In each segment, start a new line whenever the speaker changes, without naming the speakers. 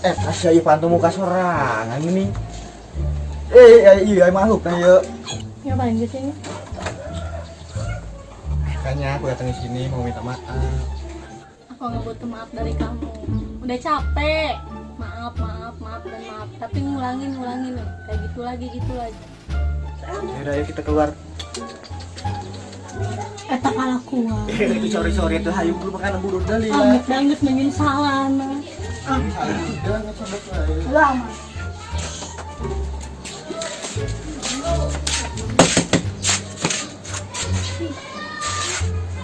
Kasih aja pantu muka sorangan ini. Iya makhluk nah yuk.
Ngapain di sini?
Makanya aku datang di sini mau minta maaf.
Aku nggak butuh maaf dari kamu. Udah capek. Maaf, maaf, maaf dan maaf. Tapi ngulangin nih. Kayak gitu lagi, gitu lagi.
Yaudah, ayo kita keluar.
Eta kalakuan.
Itu sorry itu hayu belum makan burung dali lah.
Amit banget menyesalan.
Udah nggak sobek lah.
Lama.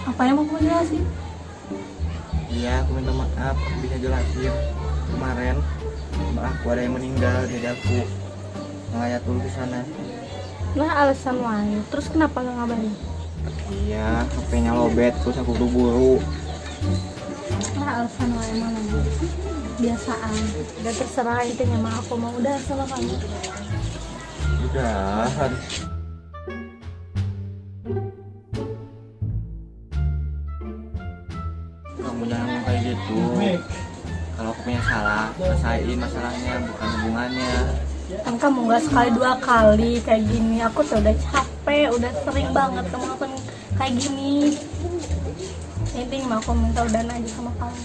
Apa yang mau kamu jelasin?
Iya, aku minta maaf, aku bisa jelasin. Kemarin aku ada yang meninggal, jadi aku ngelayat dulu ke sana.
Lah alasan lain. Terus kenapa gak ngabarin?
Iya, HP-nya lobet, terus aku buru-buru.
Lah alasan lain mana Bu? Biasaan. Udah terserah, intinya mah aku mau udah sama kamu.
Udah. Kamu jangan ngomong kayak gitu. Kalau aku punya salah, selesaiin masalahnya, bukan hubungannya.
Kan kamu nggak sekali dua kali kayak gini. Aku tuh udah capek, udah sering banget kamu ngelakuin kayak gini. Intinya mah aku minta udahan aja sama kamu.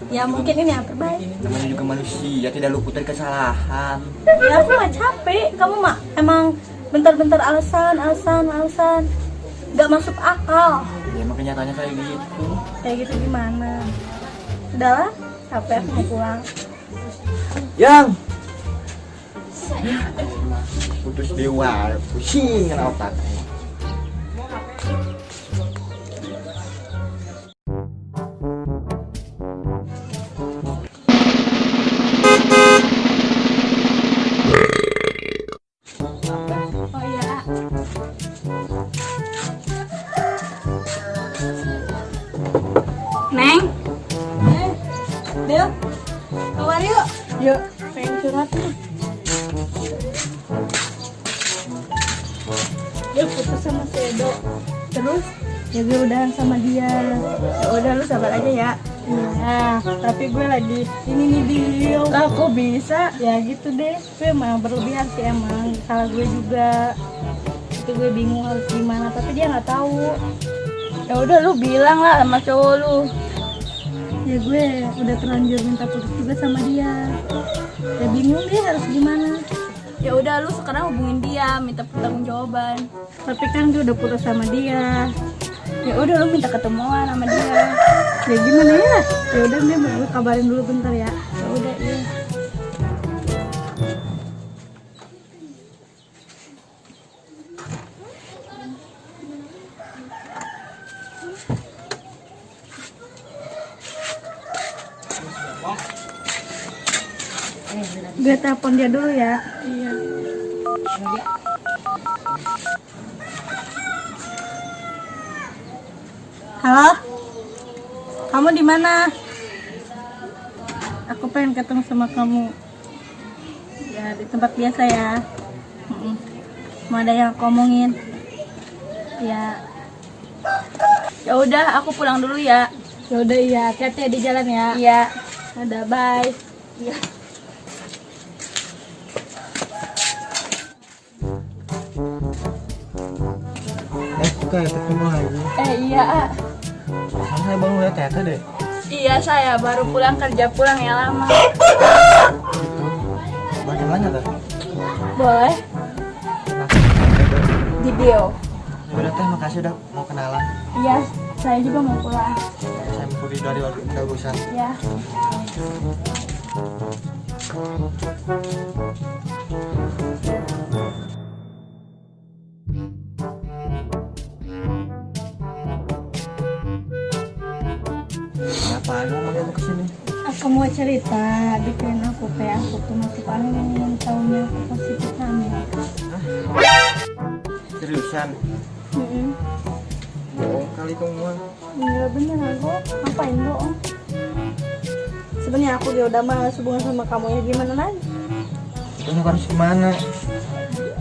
Ya mungkin ini yang terbaik.
Namanya juga manusia, tidak luput dari kesalahan.
Ya aku mah capek, kamu mah emang bentar-bentar alasan, alasan, alasan. Gak masuk akal.
Ya emang kenyataannya kayak gitu.
Kayak gitu gimana? Udahlah, capek aku mau pulang.
Yang putus dewa, pusing kena otak.
Oh iya.
Neng,
Del, keluar yuk. Yuk, pengen curhat nih. Dia putus sama si Edo. Terus ya gue udahan sama dia.
Ya udah lu sabar aja ya.
Iya, tapi gue lagi ini nih Bil.
Lah kok bisa?
Ya gitu deh, gue emang berlebihan sih emang. Salah gue juga. Itu gue bingung harus gimana, tapi dia nggak tahu.
Ya udah lu bilang lah sama cowok lu.
Ya gue udah terlanjur minta putus juga sama dia. Ya bingung deh harus gimana.
Ya udah lu sekarang hubungin dia, minta pertanggungjawaban.
Tapi kan gue udah putus sama dia.
Ya udah lu minta ketemuan sama dia.
Ya gimana ya? Ya udah deh, gue kabarin dulu bentar ya.
Ya udah iya.
Gue telepon dia dulu ya. Iya. Halo? Kamu di mana? Aku pengen ketemu sama kamu. Ya di tempat biasa ya. Mau ada yang aku omongin. Ya.
Ya udah aku pulang dulu ya.
Ya udah iya, hati-hati ya di jalan ya.
Iya.
Udah, bye.
Iya.
Kita ketemu lagi.
Iya.
Kan saya baru lihat Tete deh.
Iya, saya baru pulang kerja, pulang ya lama.
Gitu. Bagaimana Teh?
Boleh. Di bio.
Ya udah Teh, makasih udah mau kenalan.
Iya, saya juga mau pulang.
Saya mau pergi dari udah urusan.
Ya.
Kenapa lu mau ke sini?
Aku mau cerita, bikin aku kayak aku tuh masuk angin, taunya aku positif hamil.
Hah? Seriusan? Bohong kali kamu mah.
Enggak bener aku, ngapain bohong? Sebenarnya aku ya udah malas hubungan sama kamu, ya gimana lagi?
Terus aku harus gimana?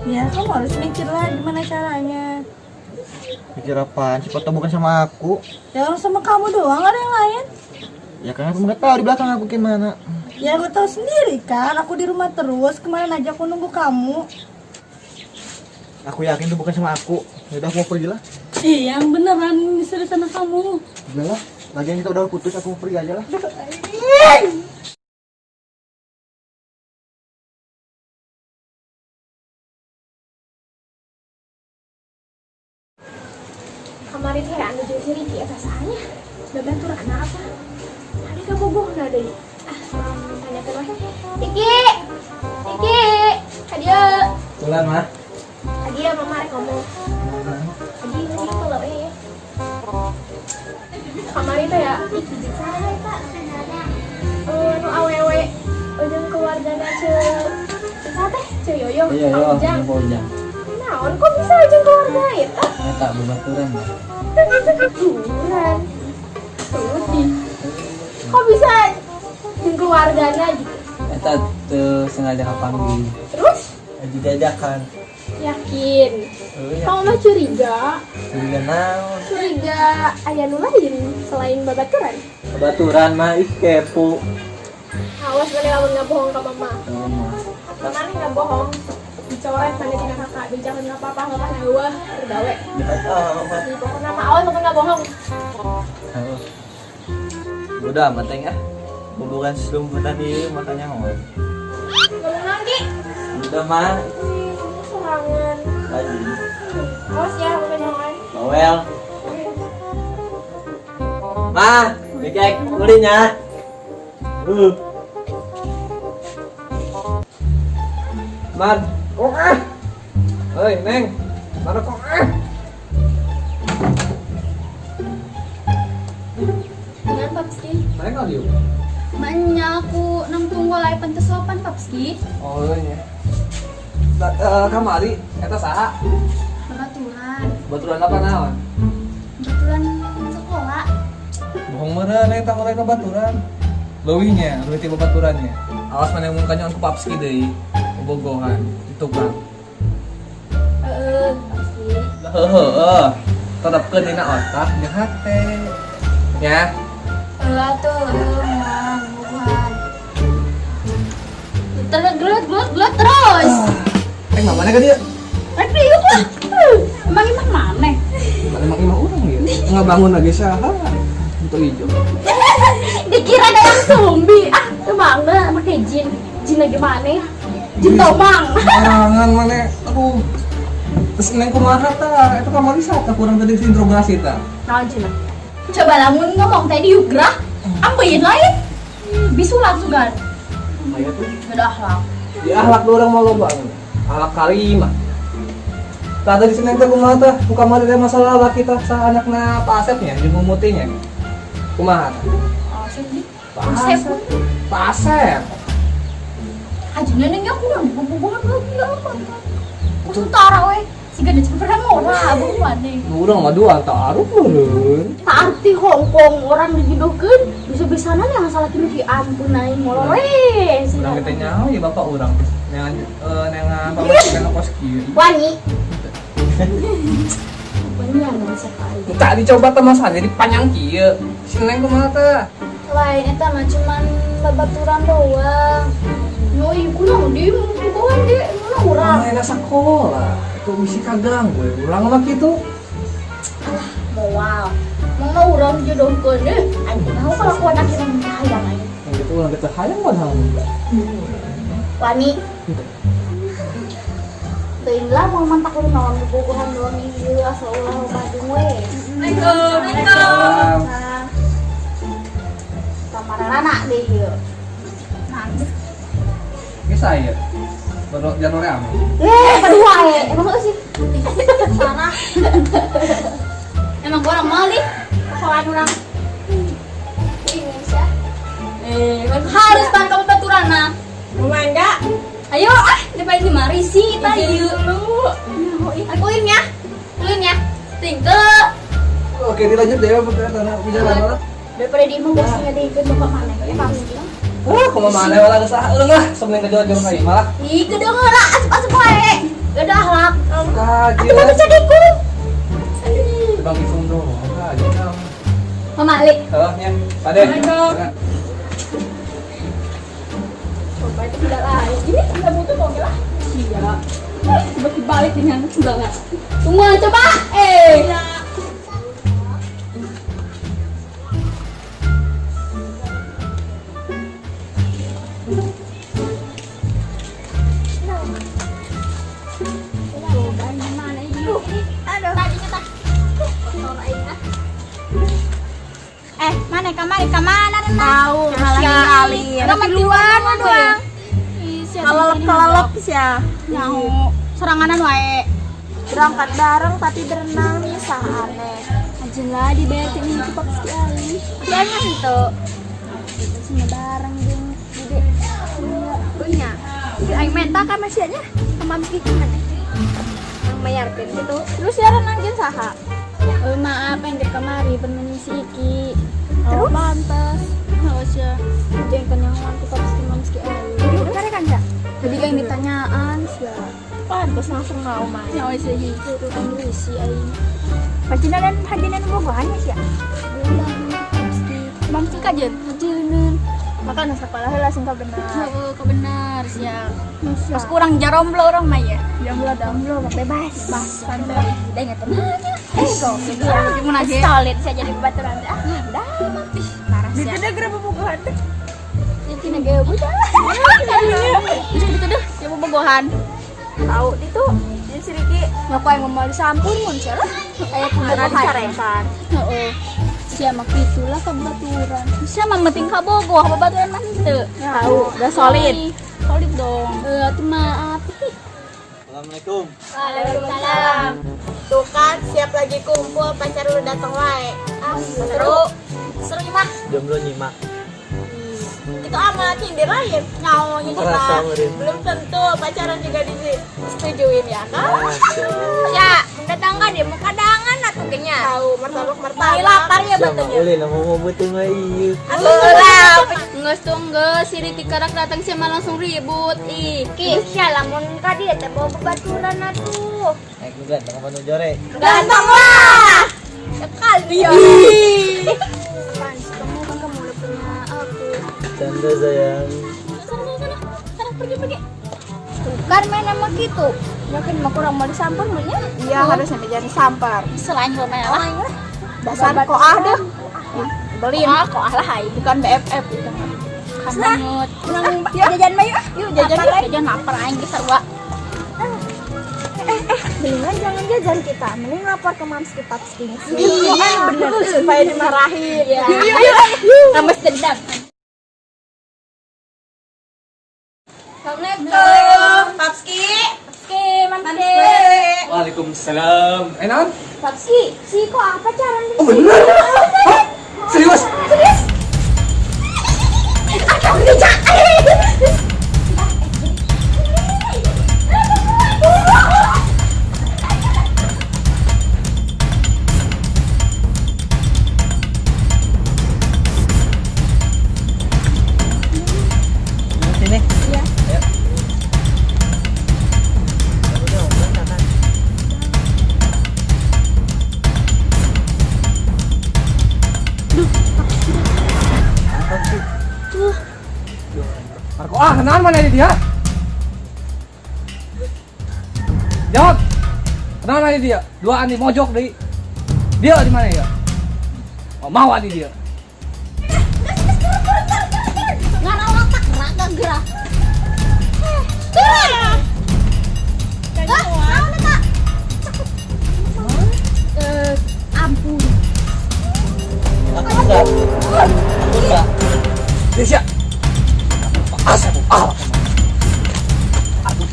Ya kamu harus mikir lah gimana caranya.
Mikir apaan? Siapa tau bukan sama aku.
Ya sama kamu doang, ada yang lain.
Ya kan aku nggak tahu di belakang aku gimana.
Ya aku tahu sendiri kan, aku di rumah terus. Kemarin aja aku nunggu kamu.
Aku yakin itu bukan sama aku. Ya udah, aku mau pergi lah.
Ih, yang beneran ini serius sama kamu.
Udah lah. Lagian kita udah putus, aku mau pergi aja lah.
Kamari teh anu jeung si Riki eta saha nya? Babaturanna apa? Ari kabogohna deui. Ah, tanyakeun we. Riki! Riki! Ka dieu.
Bulan mah.
Ka dieu, mama rek ngomong. Ka dieu ini kalau we ya. Kamari teh ya Iki jeung saha eta? Eh, nu awewe jeung keluargana Ceu saha teh? Ceu Yoyo.
Iya,
Pak Ujang.
Pak Ujang.
Naon kok bisa jeung keluarga eta?
Eta babaturan mah.
Babaturan. Sedih. Kok bisa jeung keluargana gitu?
Eta teu sengaja kapanggih.
Terus
Aja diajakan.
Yakin?
Oh iya.
Kamu mah curiga?
Curiga naon?
Curiga aya nu lain selain babaturan?
Babaturan mah, ih, kepo.
Awas maneh lamun ngabohong ka mama.
Oh, mah.
Maneh ngabohong. Dicoret maneh tina kakak, bejakeun ka papa, papa euweuh bergawe.
Oh, mah.
Di pokokna mah awas lamun ngabohong.
Oh. Udah amat ah. Hubungan selumputan ieu makanya ngomong.
Ngomong naon, Ki?
Udah mah.
Ih, kamu sorangan.
Lagi.
Awas ya, lamun bohongan.
Bawel. Mah, dikek ulinya.
Man, kok ah? Hei, Neng. Mana kok ah?
Dengan Papski.
Mana kau dieu?
Maknya aku nangtung walai pantes sopan Papski.
Oh, iya. Kamari eta saha?
Babaturan.
Baturan apa naon?
Babaturan sekolah.
Bohong meureun eta mulai ka baturan. Leuwihnya, leuwih ti babaturannya. Awas maneh mun kanyahoan ku Papski deui. Bobogohan, itu kan.
Heeh, Papski.
Heeh, tetepkeun dina otak jeung hate. Ya.
Heeh atuh, heueuh moal bobogohan. Terus gelut gelut gelut terus.
Eh, mamana ka dieu?
Rek diuk lah. Emang imah maneh?
Mana emang imah urang ieu? Nggak bangun lagi saha? Untuk hijau.
Dikira ada yang zombie. Ah, emang pakai jin. Jin lagi mana? Jin tomang.
Barangan mana? Aduh. Terus neng kumaha ta? Itu kamari saha kurang tadi interogasi ta.
Naon jin? Coba lamun ngomong tadi yuk gerah. Ambeien lain. Bisu langsung kan.
Ayo tuh.
Beda akhlak.
Di akhlak dua orang mau loba. Akhlak karimah. Tah tadi si neng teh kumaha tah? Ku kamari teh masalah laki tah sa anakna Pak Asepnya jeung mumutinya. Kumaha tah?
Asep di.
Pak Asep. Pak Asep.
Ajina neng aku kurang bobogohan lagi apa? Ku tentara we. Siga da pernah ngora bobogohan neng.
Nu urang mah dua taaruf meureun.
Arti Hongkong orang dijodohkeun bisa-bisana yang salah kini ki ampun aing molor we.
Urang teh nyaho ya bapak urang. Neangan neangan pamajikan kos kieu.
Wani. Wani anu sekali.
Tak dicoba teh masa jadi panjang kieu. Si neng kumaha teh?
Lain eta mah cuman babaturan doang. No, ieu kunaon di bobogohan di mana urang.
Mana sekolah? Itu misi kaganggu we. Urang mah kitu.
Alah, moal. Mama urang dijodohkeun deh. Anjing aku kelakuan akhirnya hayang aing.
Yang gitu urang teh hayang padahal.
Wani. Teuing lah mau mantak lu naon bobogohan doang ieu asa ulah Bandung we.
Waalaikumsalam.
Kamarana deh ieu. Nangis.
Ini saya. Baru jangan ame.
Eh, berdua ya. Emang sih. Parah. Emang orang mau nih. Soalnya orang. Indonesia. Eh, harus tangkap baturana.
Lumayan enggak?
Ayo ah, depan di mari sih tadi.
Dulu.
Ulin ya. Ulin ya. Tinggal.
Oke, dilanjut deh perjalanan perjalanan.
Daripada di imah bosnya deh ikut bapak mana ya pasti.
Wah, kumaha mana wala geus ah eureun lah, semeneng kejual-jual ka imah lah.
Ih, kedengeran lah, asup-asup wae. Gak ada akhlak.
Kaji.
Atuh mah bisa dikum.
Bang Ifung dong, kaji.
Mama Ali.
Heeh, nya. Pade.
Sendal aing. Ini sendal butuh mau lah.
Iya. Coba dibalik dengan sendalnya. Tungguan coba. Eh. Mana ini?
Aduh.
Tadinya tah. Kotor aing ah.
Eh, mana kamari kamana renang?
Tahu,
Kali.
Ada
Tiluan doang.
Kelelep-kelelep sih ya.
Nyaho, seranganan wae.
Berangkat bareng tapi berenang nih sah aneh.
Ajelah dibayar ini ku Papski Ali.
Jangan itu.
Kita sini bareng jeung Dede.
Punya. Si aing menta ka masih nya. Sama Mamski gimana? Yang bayarkeun gitu.
Terus ya renang jeung saha?
Oh, maaf yang kemari pemenang si Iki.
Terus?
Oh, pantas. Harus ya. Jangan kenyawan ku Papski Mamski Ali.
Kare kan ya?
Tadi kan ditanyaan sih.
Pantes langsung mau mah.
Nyawa sih gitu tuh kan isi aing.
Pajina dan hajina nu bogohannya sih ya.
Mamski.
Mamski kajen.
Hajineun.
Maka nu sekolah heula sing benar.
Heeh, kebenar sia.
Pas kurang jaromblo orang mah ya.
Jomblo jomblo mah bebas.
Bas.
Santai.
Udah ingat nanya.
Eh, kok.
Gimana aja?
Solid saya jadi bebaturan. Ah, udah mati. Parah
Di
sih.
itu geura bobogohan teh.
Ya kina gaya budak.
Terus gitu deh, ya bobogohan.
Tahu itu jeung si Riki
Ngaku aing mau disampun mun sia lah. Aya
karena
bobogohan.
dicarekan.
Heeh. Sia mah kitulah kabaturan.
Sia mah penting kabogoh, babaturan mah henteu.
Tahu, udah solid.
Solid dong.
Eh, atuh maaf.
Assalamualaikum.
Waalaikumsalam.
Tuh kan siap lagi kumpul pacar lu datang wae. Ah, seru.
Seru mah.
Jomblo nyimak.
Itu amat nyindir lain. Nyawa kita.
Kerasa, Murin.
Belum tentu pacaran juga disetujuin ya kan?
Ah, siapa?
Ya, mendatangkan dia mau kadangan atuh genya.
Tahu martabak martabak.
Mari lapar ya
Sama
batunya.
ulin mau butuh mah iya.
Ulah.
Ngeus tuh geus si Riki karak datang sia mah langsung ribut. Ih,
Ki, sia lamun ka dieu teh bawa babaturan atuh.
Naik lu ganteng apa nu jore?
Ganteng lah. Sekali ya.
apaan sih kamu kan kamu udah punya aku.
Canda sayang.
Sana sana sana. Sana pergi pergi.
Tuh kan main sama gitu. Yakin mah kurang mau disampur mun nya.
Iya, harus sampai jadi sampar.
Selain gua main lah.
Dasar koah deh. Beliin.
Ah, kok lah aing.
Bukan BFF itu.
Kan banget.
Menang jajan mah yuk. ah.
Yuk jajan
Lapar,
yuk.
jajan lapar aing geus sarua.
Mendingan jangan jajan kita, mending lapor ke Mamski Papski. Iya, bener supaya dimarahin.
Iya.
Yuk, yuk, yuk.
Tambah dendam.
Assalamualaikum, Papski.
Oke, Mamski.
Waalaikumsalam. Eh, naon?
Papski, si kok apa pacaran
Oh, bener? Hah? Serius?
Serius? Atau bijak.
Sini. Iya. Ayo. Udah, udah, kan. Apa sih? Tuh.
Marco, ah, kenalan mana ini dia? Jawab. Kenalan mana dia? Dua ani mojok deui. Dia di mana ya? Oh, mau ani dia.
Ngarang otak raga gerah. Turun. Ah, naon eta? Eh, ampun.
Aku enggak. Aku enggak.
Desya. Asep, ah. Aduh,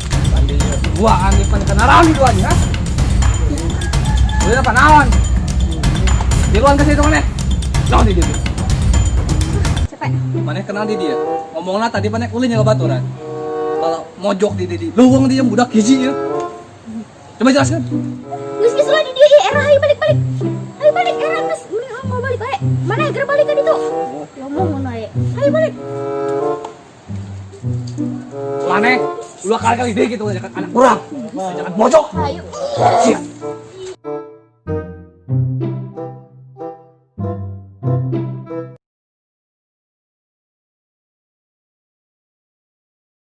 dua ani pan kenalan di dua ani, ha? Boleh apa naon? Di luar kasih itu mana? Naon di dia.
Cepet.
Mana kenal di dia? Ngomongnya tadi mana ulin yang baturan. Kalau mojok di dia, luweng dia budak hiji ya. Coba jelaskan.
Geus geus lah di dia ieu era ayo balik balik. Ayo balik era geus mending mau balik bae. Mana geura balik ka ditu? Ngomong ngono ae. Ayo balik.
Mana? Dua kali-kali deh gitu anak kurang. Jangan mojok.
Ayo.
Siap.